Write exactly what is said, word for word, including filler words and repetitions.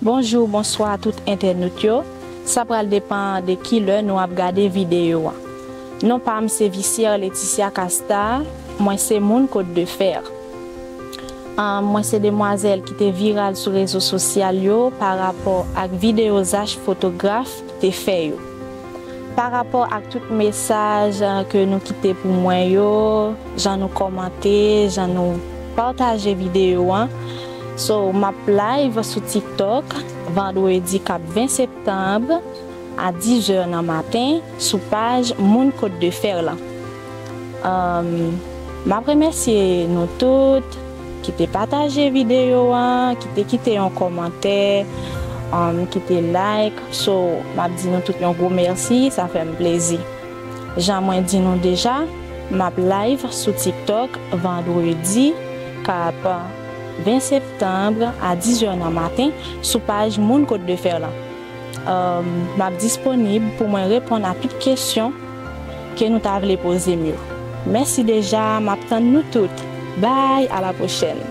Bonjou, bonswa tout entènot yo. Sa pral depann de ki lè nou ap gade videyo a. Non pa m se Visière Laetitia Casta, mwen se moun Côte de Fer. Ahn, mwen se demwazèl ki te viral sou rezo sosyal yo pa rapò ak videyo Zach fotograf te fè yo. Pa rapò ak tout mesaj, ah, ke nou kite pou mwen yo, jan nou kòmante, jan nou pataje videyo an. So, m ap live sou TikTok vandredi k ap ven septanm a diz è nan maten sou paj Moun Côte de Fer lan. Ahn, m ap remèsye nou tout ki te pataje videyo an, ki te kite yon kòmantè, ahn, ki te like. So, m ap di nou tout yon gwo mèsi, sa fè m plezi. Jan mwen di nou deja, m ap live sou TikTok vandredi k ap ven septanm a diz è nan maten sou paj Moun Côte de Fer lan. Ahn, m ap disponib pou mwen reponn a tout kesyon ke nou ta vle poze m yo. Mèsi deja, m ap tann nou tout. Bye, à la prochaine.